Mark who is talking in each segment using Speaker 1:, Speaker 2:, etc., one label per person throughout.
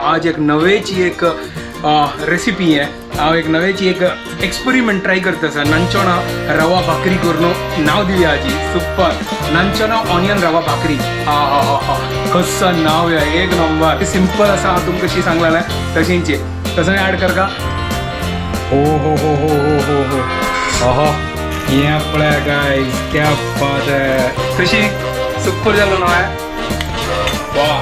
Speaker 1: आज एक नवेची एक रेसिपी आहे। हांव एक नवेची एक एक्सपेरिमेंट ट्राय करता आसा। नानचोणा रवा भाकरी करून नाव दिवया आजी सुपर नानचोणा ऑनियन रवा भाकरी। हा हा हा हा कसं नाव आहे, एक नंबर सिंपल आसा। हांव तुमकां कशी सांगलेलें तशींची तसं ॲड कर का। हो हो हो हो हो हो हो अहो हे पळया गायज, क्या बात आहे, कशी सुपर जालो ना। वा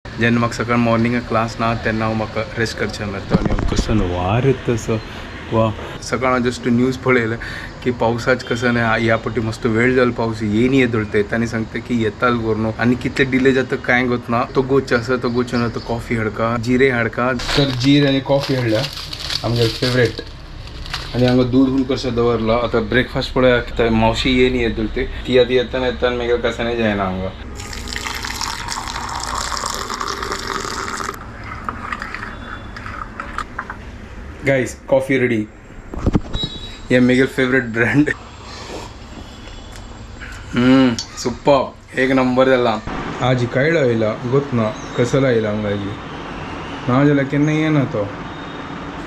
Speaker 1: जेन्ना म्हाका सकाळ मॉर्निंगाक क्लास ना तेन्ना हांव म्हाका रेस्ट करचें मेळटा आनी हांव कसो वार येता तसो वा सकाळ हांव जस्ट न्यूज पळयलें की पावसाच कसं न्ही ह्या पटी मस्त वेळ जालो पावस येयन येत दवरता तांणी सांगता की येताल करून आनी कितले डिले जाता कांय गोत ना। तो गोच आसा तो गोच ना तो कॉफी हाडका जिरे हाडका तर जिरे आनी कॉफी हाडल्या आमगे फेवरेट आनी हांगा दूद हून कशें दवरलां। आतां ब्रेकफास्ट पळया मावशी येयन येत दवरता ती आतां येतना येतना मागीर कसानी जायना हांगा। गाइस कॉफी रेडी, ये मेरे फेवरेट ब्रांड। सुपर एक नंबर जाला। आजी कायला आयला गोत ना कसला आयला हांगा आजी ना जाल्यार केन्ना येना तो।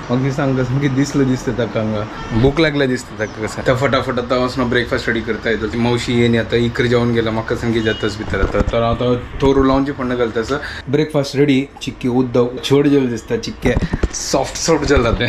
Speaker 1: म्हाका दिसता हांगा सामकें दिसलें दिसता ताका हांगा भूक लागल्या दिसता ताका कसं। आतां फटाफट आतां वचून ब्रेकफास्ट रेडी करता येता। ती मावशी येयन आतां इकरा जेवण गेला म्हाका सामकें जाताच भितर आतां। तर हांव आतां थोर लावची फोंड घालता आसा। ब्रेकफास्ट रेडी, चिक्की उद्दव चड जेवण दिसता, चिक्के सॉफ्ट सॉफ्ट जाला तें।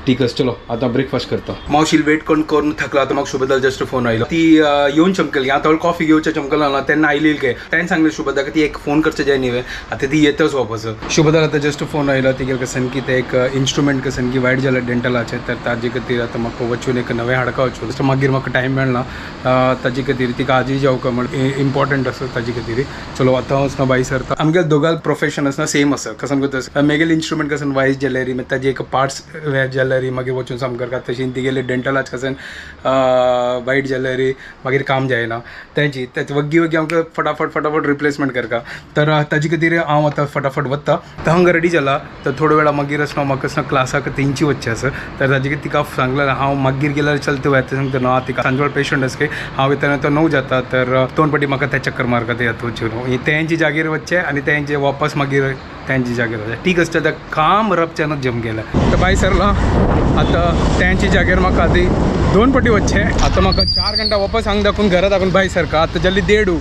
Speaker 1: ठीक आसा चलो आतां ब्रेकफास्ट करता। मावशील वेट करून करून थकला आतां म्हाका शुभदाल जस्ट फोन आयलो ती येवन चमकली आतां कॉफी घेवचें चमकला ना तेन्ना आयली काय तेणें सांगलें शुभदाक ती एक फोन करचें जाय न्ही आतां ती येतच वापस। शुभदाल आतां जस्ट फोन आयलो तिगेले कसन की ते एक इन्स्ट्रुमेंट कसन की वायट जाला डेंटलाचें तर ताजे खातीर आतां म्हाका वचून एक नवें हाडका वचून मागीर म्हाका टायम मेळना ताजे खातीर तिका आजूय जावका म्हण इम्पॉर्टंट आसा ताजे खातीर। चलो आतां वचना बाय सरता। आमगे दोगां प्रोफेशन आसना सेम आसा कसन करता मेगेले इन्स्ट्रुमेंट कसन वायस ज्वेलरी मागीर ताजे एक पार्ट्स ज्वेलरी मागीर वचून सामकार करता तशी तिगेले डेंटलाच कसन वायट ज्वेलरी मागीर काम जायना तेंची वग्गी वग्गी आमकां फटाफट फटाफट रिप्लेसमेंट करता तर ताजे खातीर हांव आतां फटाफट वता। तर हांगा रेडी जाला तर थोडो वेळा मागीर आसना म्हाका आसना क्लासाक तेंची वचचें आसा तर ताजे खातीर तिका सांगलें हांव मागीर गेल्यार चलता वता सांगता ना तिका सांजवेळ पेशंट आसा की हांव येतना तो णव जाता तर दोन पटी म्हाका ते चक्कर मारता ते वचून तेंची जागेर वचचें आनी तेंचे वापस मागीर तेंची जागेर वचचें। ठीक आसता ते काम रपच्यानूच जम गेलें। तर बाय सरलां आतां तेंची जागेर म्हाका आतां दोन पटी वचचें आतां म्हाका 4 घंटा वापस हांगा दाखोवन घरा दाखोवन बाय सरका आतां जल्दी देडू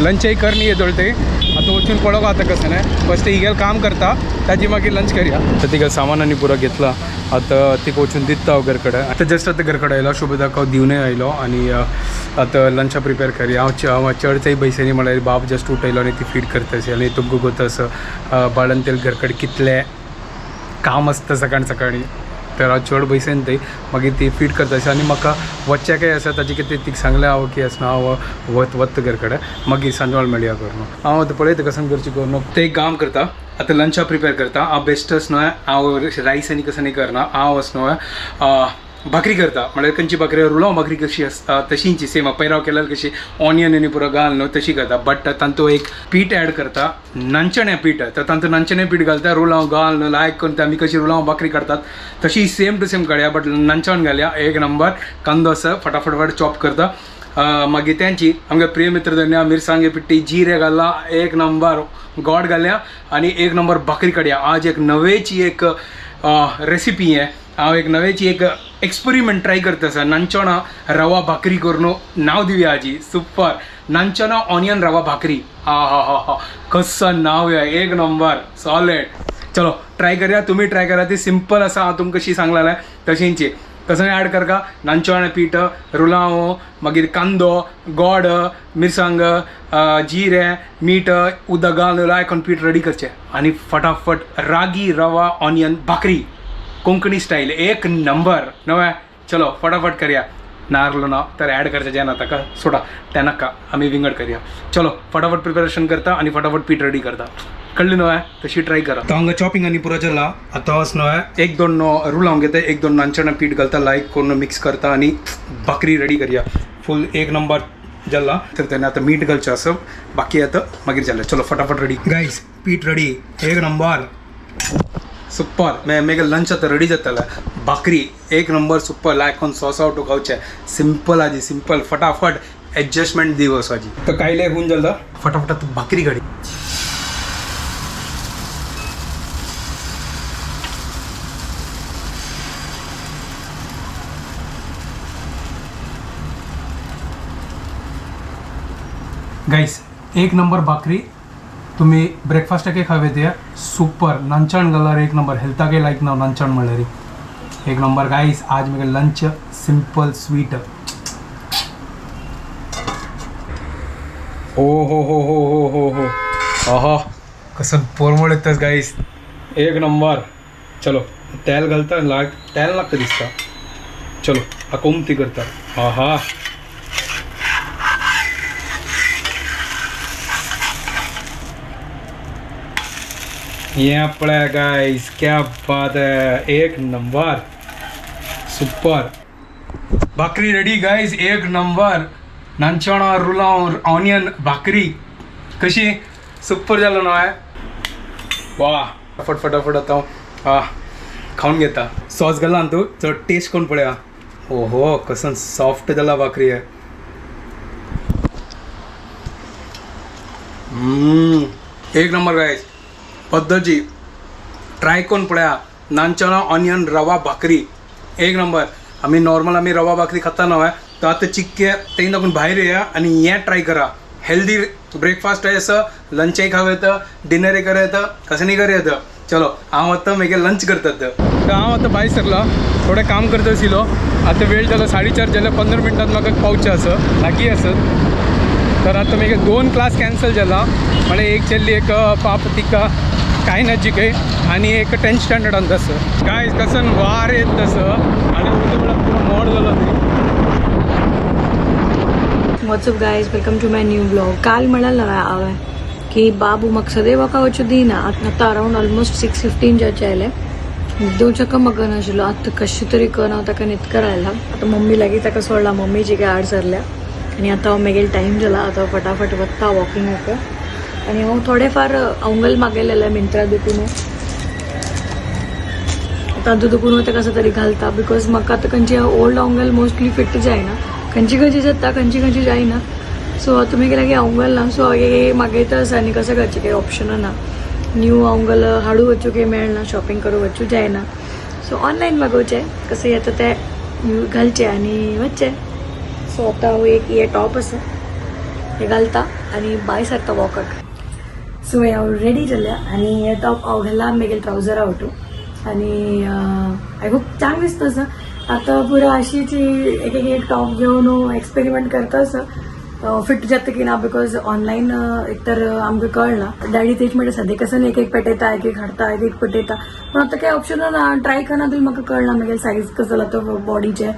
Speaker 1: लंचय करनी येदोळ ते आतां वचून पळोवंक आतां कसं न्ही फस्ट हिगेल काम करता ताजी मागीर लंच करया। तर तिगेल सामान आनी पुरो घेतला आतां तिका वचून दिता हांव घर कडेन। आतां जस्ट आतां घर कडेन आयलो शुभदाक हांव दिवनय आयलो आनी आतां लंचा प्रिपेर करया। हांव चडचेय बैसनी म्हळ्यार बाब जस्ट उठयलो आनी ती फीड करता आनी तुमकां गोत आसा बाळन तेल घर कडेन कितलें काम आसता सकाळ सकाळी तर हांव चड बैसेन थंय मागीर ती फीड करता आनी म्हाका वच्चें आसा ताजे खातीर तिका सांगलें हांव की आसना हांव वत वत घर कडेन मागीर सांजवाळ मेळया करून हांव आतां पळयता कसं करचें करून ते काम करता। आतां लंचा प्रिपेर करता हांव बेस्टच न्हय हांव रायस आनी कसं न्ही करना हांव अस न्हय भाकरी करता म्हळ्यार खंयची भाकरी रुलाव भाकरी कशी आसता तशींची सेम पैराव केल्यार कशी ऑनियन आनी पुरो घाल न्हू तशी करता बट तांतूं एक पीठ ॲड करता नानचण्या पीठ तर तांतूं नानचण्या पीठ घालता रुलाव घाल न्हू लायक करून आमी कशी रुलाव भाकरी करतात तशी सेम टू सेम काडया बट नानचण घालया एक नंबर कांदो आसा फटाफट फट चॉप करता मागीर तेंची आमगे प्रिय मित्र धन्या मिरसांगे पिट्टी जिरे घालला एक नंबर गोड घालया आनी एक नंबर भाकरी काडया। आज एक नवेची एक रेसिपी आहे हांव एक नवेची एक एक्सपेरिमेंट ट्राय करता आसा। नानचोणा रवा भाकरी करून नाव दिवया आजी सुपर नानचोणा ऑनियन रवा भाकरी। हा हा हा हा कसं नाव आहे, एक नंबर सॉलिड। चलो ट्राय करया, तुमी ट्राय करा ती सिंपल आसा हांव तुमकां कशी सांगलेलें तशींची तशें ॲड करका नानचोणा पीठ रुलाव मागीर कांदो गोड मिरसांग जिरें मीठ उदक घालून लायक पीठ रेडी करचें आनी फटाफट रागी रवा ऑनियन भाकरी कोंकणी स्टाईल एक नंबर नवे। चलो फटाफट करया नारलो ना तर ॲड करचें जें ना ताका सोडा तें नाका आमी विंगड करया। चलो फटाफट प्रिपरेशन करता आनी फटाफट पीठ रेडी करता कळ्ळें न्हय तशी ट्राय करा। आतां हांगा चॉपिंग आनी पुरो जाला आतां वच न्हय एक दोन रुलाव घेता एक दोन नानचणां पीठ घालता लायक करून मिक्स करता आनी भाकरी रेडी करया फूल एक नंबर जाला। तर तेन्ना आतां मीठ घालचें आसा बाकी आतां मागीर जालें। चलो फटाफट रेडी गायज पीठ रेडी एक नंबर सुपर। मेगे लंच आतां रेडी जातालें भाकरी एक नंबर सुपर. लायक कोण सॉस आवटो खावचे. सिंपल आजी, सिंपल, फटाफट ॲडजस्टमेंट दिवस आजी. तर कायले होऊन जालं, फटाफट आता भाकरी काढी. गाईस, एक नंबर भाकरी. तुम्ही ब्रेकफास्टाके खावे ते सुपर. नानचाण घाल्यार एक नंबर, हेल्थाके लायक ना नानचाण म्हणल्यार एक नंबर. गाईस, आज मगे लंच सिंपल स्वीट. हो हो हो हो हो हो हो, आहा, कसं पोरमळ येतच गाईस, एक नंबर. चलो, तेल घालता, लाग तेल नाका दिसता. चलो, हा उमती करता. आहा, ये पड़ा गाइस, क्या बात है, एक नंबर सुपर. भाकरी रेडी गाइस, एक नंबर. नानचणा रुलाव ऑनियन भाकरी कशी सुपर झालं ना. वा, फटाफट फटाफट आता हा खाऊन घेता. सॉस घाला तू, चड टेस्ट करून पळया. हो हो, कसं सॉफ्ट जाला भाकरी आहे. एक नंबर गाइस. पद्धती ट्राय करून पळया. नानचणा ऑनियन रवा भाकरी एक नंबर. आम्ही नॉर्मल आम्ही रवा भाकरी खाता नव्हे, तर आता चिक्के ते दाखवून बाहेर या आणि हे ट्राय करा. हेल्दी ब्रेकफास्ट आहे, असं लंचही खावं येतं, डिनरही करा येतं, कसं नाही करा येतं. चलो, हांव आतां मागीर लंच करतात. तर हांव आतां भायर सरला, थोडें काम करता आशिल्लो. आतां वेळ जालो 4:30 जाले, 15 मिनटात म्हाका पावचें आसा, लागीं आसत. तर आतां मागीर 2 क्लास कॅन्सल जाला. म्हळ्यार एक चेल्ली एक पाप तिका कांय ना जिखय आनी एक 10th स्टँडर्डान आसा. काय कसं वार येत तसं आनी उदक म्हळ्यार पुरो मोड जालो ती.
Speaker 2: What's up guys, welcome to my new blog. काल म्हणाल ना हांवें की बाबू म्हाका सदैव वॉका वचूं दिना. आतां अरावंड ऑलमोस्ट 6:15 जावचे आयले. न्हिदोवचें म्हाका नाशिल्लो. आतां कशें तरी करून हांव ताका न्हिदकर आयला. आतां मम्मी लागीं ताका सोडला, मम्मी जी काय आड सरल्या आनी आतां हांव मागीर टायम जाला, आतां हांव फटाफट वता वॉकिंगाक. आनी हांव थोडे फार अंगल मागयलेलें मिंत्रा दुकून, तांतू दुकून तें कसं तरी घालता, because म्हाका आतां खंयची ओल्ड अंगल मोस्टली फिट जायना, खंयची खंयची जाता, खंयची खंयची जायना. सो आतां मागीर लागीं अंगल ना, सो हांव मागयता आसा आनी कसं करचें, काही ऑप्शन ना. न्यू अंगल हाडू वचूं काही मेळना, शॉपिंग करूं वचूं जायना, सो ऑनलायन मागोवचें, कसं येता तें घालचें आनी वचचें. सो आतां हांव एक हे टॉप आसा हे घालता आनी भायर सरता वॉकाक. सो हांव रेडी जाल्या आनी हे टॉप हांव घाला, मागीर ट्रावजरा वटू आनी I hope चांगलं दिसता असं. आता पुरा अशीची एक एक एक टॉप घेऊन एक्सपेरिमेंट करता असं, फिट जाता की ना, because online एकतर आमकां कळना. डॅडी तेच म्हणटा सद्या कसं एक एक पेटयता, एक एक हाडटा, एक एक पेटयता, पण आतां काय ऑप्शन ना, ट्राय करना तरी म्हाका कळना मागीर सायज कसो जाला तो बॉडीचे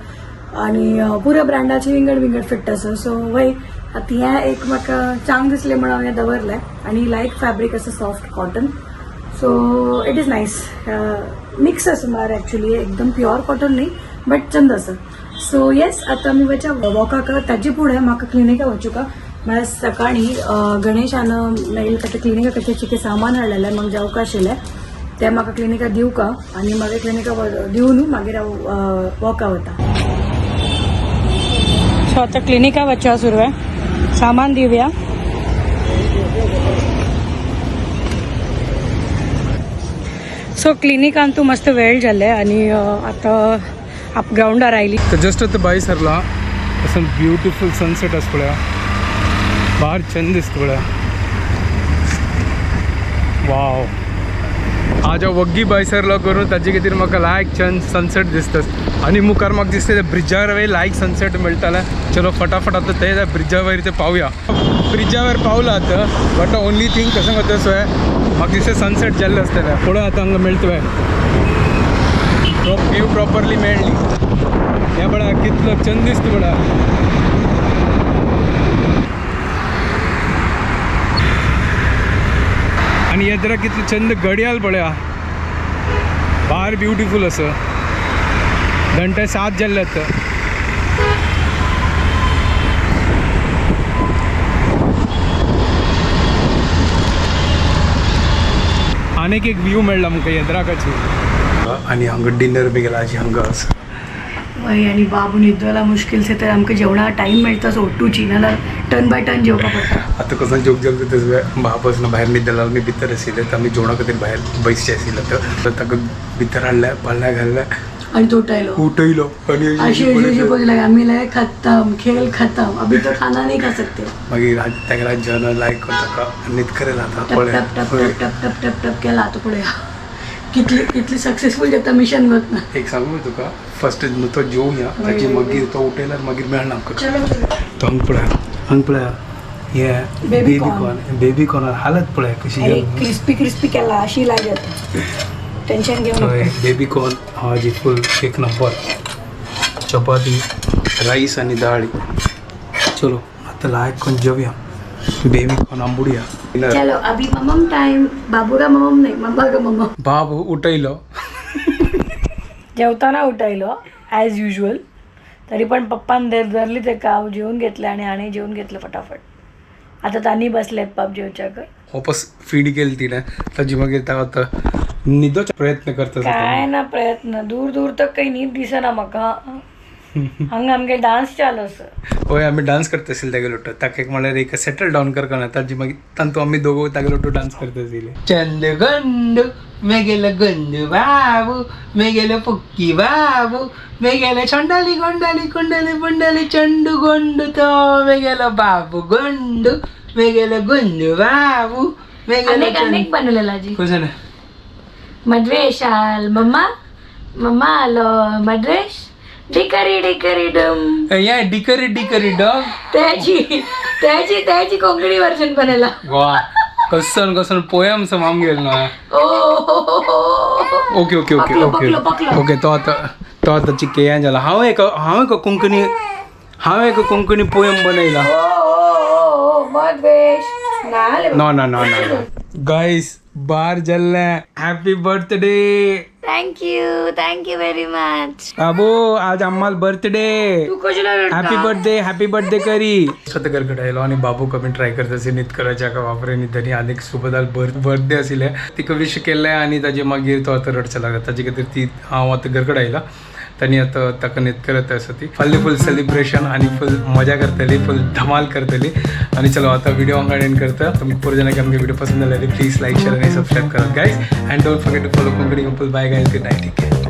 Speaker 2: आणि पुऱ्या ब्रँडाचे विंगड विंगड फिट आसा. सो वय, आतां हें एक म्हाका चांगलं दिसलें म्हणून हांवें दवरलें आनी लायक फॅब्रीक आसा soft cotton, so it is nice. Mix आसा म्हळ्यार एक्चुली एकदम प्युअर कॉटन न्ही, बट चंद आसा. सो येस, आतां आमी वच्या वॉकाक. ताजे फुडें म्हाका क्लिनिका वचूका. म्हळ्यार सकाळी गणेशान मागीर ताच्या क्लिनिका खातीर कितें सामान हाडलेलें, म्हाका जावका आशिल्लें तें म्हाका क्लिनिका दिवका आनी मागीर क्लिनिका दिवन मागीर हांव वॉका वता. सो आतां क्लिनिका वचपा सुरू आहे, सामान दिवया. सो क्लिनिकान तूं मस्त वेळ जाले आनी आतां आप ग्रावंडार आयली.
Speaker 1: तर जस्ट आता भायर सरला, असं ब्युटिफूल सनसेट आसा पळया, बाहेर चंद दिसता पळया. वाव, आज हांव वग्गी भायर सरलो करून ताजे खातीर म्हाका लायक चंद सनसेट दिसता आनी मुखार म्हाका दिसता ते ब्रिजार वयर लायक सनसेट मेळटाले. चलो, फटाफट आतां ते ब्रिजा वयर ते पावया. ब्रिजा वयर पावला आतां, बट ओनली थिंग कसं करता सोय, म्हाका दिसता सनसेट जाल्लें आसतलें. पळोवया आतां हांगा मेळटा व्यू प्रॉपरली मेळ्ळी. हे पळय, कितलो चंद दिसता पळय. आणि येदरा कितलो चंद घडयाळ पळया, भार ब्युटिफूल असं. घंटे 7 जाल्ले आतां. आनीक एक व्यू मेळ्ळा आमकां येद्राकाची. हांगा आनी हांगा डिनर बी केला आजी हांगा आसा.
Speaker 2: वय आनी बाबू न्हिदला मुश्कील से तर आमकां जेवणा टायम मेळटा सोडटूची नाल्यार टर्न बाय टर्न जेवपा पडटा.
Speaker 1: आतां कसो जोक जोक जाता, बाप आसना भायर न्हिदला, आमी भितर आशिल्ले तर आमी जेवणा खातीर भायर बैसचे आशिल्ले तर ताका भितर हाडले, पाळण्या घातले
Speaker 2: आणि तो उठयलो
Speaker 1: उठयलो आनी
Speaker 2: अशी अशी अशी पोज लागे आम्ही लागे खत्म खेळ खत्म, अभी तो खाना नहीं खा सकते.
Speaker 1: मागीर तागेला जेवण लायक ताका न्हीद करेल आतां
Speaker 2: टप
Speaker 1: पळय.
Speaker 2: टप टप टप टप टप टप टप केला आतां पळया कितली कितली सक्सेसफूल जाता मिशन गोत ना.
Speaker 1: एक सांगू तुका, फर्स्ट तो जेवया, ताची मागीर तो उठयल्यार मागीर मेळना आमकां.
Speaker 2: चलो.
Speaker 1: तो हांगा पळया, हांगा पळया, हे
Speaker 2: Baby
Speaker 1: baby
Speaker 2: corn.
Speaker 1: Corn, baby corner हालत पळया कशी.
Speaker 2: अरे क्रिस्पी क्रिस्पी केला अशी लाग जाता, टेन्शन घेऊ
Speaker 1: हय
Speaker 2: नका.
Speaker 1: बेबी कॉर्न भाजी फुल एक नंबर, चपाती राईस आणि डाळी. चलो आता लायक कोण जेवया, बेबी कॉर्न आंबुडया.
Speaker 2: चलो अभी ममम टाइम, बाबू का ममम नाही, मम्मा का ममम.
Speaker 1: बाब उठयलो.
Speaker 2: जेवताना उठायलो ॲज युजल, तरी पण पप्पान धर धरली ते काव जेवून घेतलं आणि आणि जेवून घेतलं फटाफट. आता तानी बसलेत पाप जेवच्याक.
Speaker 1: वापस फीड केली तिने ताजी, मागीर ताका आतां न्हिदोचो प्रयत्न करता.
Speaker 2: काय ना प्रयत्न, दूर दूर तक काही न्हीद दिसना म्हाका. हांगा आमगे डान्स चालू आसा.
Speaker 1: हय आमी डान्स करता आशिल्ले तागेलो लोटो, ताका एक म्हणल्यार एक सेटल डावन करना ताजी, मागीर तांतू आमी दोगो तागेलो लोटो डान्स करता आशिल्ले.
Speaker 3: चंद गंड मेगेलो गंड बाबू, मेगेलो पुक्की बाबू, मेगेलो चंडाली गोंडाली कुंडली बुंडली चंडू गोंडू, तो मेगेलो बाबू गोंडू, मेगेलो गुंडू बाबू मेगेलो.
Speaker 2: अनेक अनेक बनवलेला जी.
Speaker 3: कसं ना.
Speaker 2: मद्रेश आल मम्मा, मम्मा आलो मद्रेश, डिकरी डिकरी डम.
Speaker 3: या डिकरी डिकरी डॉग.
Speaker 2: त्याची त्याची त्याची कोंकणी वर्जन बनवला.
Speaker 1: वा कसन कसन पोयम सम गेलो ना.
Speaker 2: ओ हो हो हो.
Speaker 1: Okay okay okay.
Speaker 2: पकलो,
Speaker 1: ओके.
Speaker 2: पकलो, पकलो.
Speaker 1: ओके, तो आतां तो आतां चिके जाला. हांव एक कोंकणी पोयम बनयला.
Speaker 2: ओ हो हो मद्रेश ना.
Speaker 1: ना ना ना ना गाइस, बाहर जलना. Happy birthday.
Speaker 2: Thank you, thank you very much.
Speaker 1: Abu आज आम्हाला बर्थडे.
Speaker 2: तू कशाला रडता?
Speaker 1: हॅपी बर्थडे, हॅपी बर्थडे करी. स्वतः घरकडे आयलो आणि बाबू कमी ट्राय करता असे न्हीद करायच्या का बापरे न्हिदनी. आनी सुबदाल बर्थडे आशिल्ले, तिका विश केल्लें आनी ताजे मागीर तो आतां रडचो लागला. ताजे खातीर ती हांव आतां घरकडे आयला ताणी आतां ताका न्हीद करत आसा ती. फाल्यां फूल सेलिब्रेशन आनी फूल मजा करतली, फूल धमाल करतली. आनी चलो आतां व्हिडिओ हांगा एंड करता. तुमकां पोर जाणांक आमगे व्हिडिओ पसंत जाल्यार प्लीज लायक, शेअर आनी सबस्क्रायब करात guys, and don't forget to follow Konkani couple. Bye guys, good night, take care.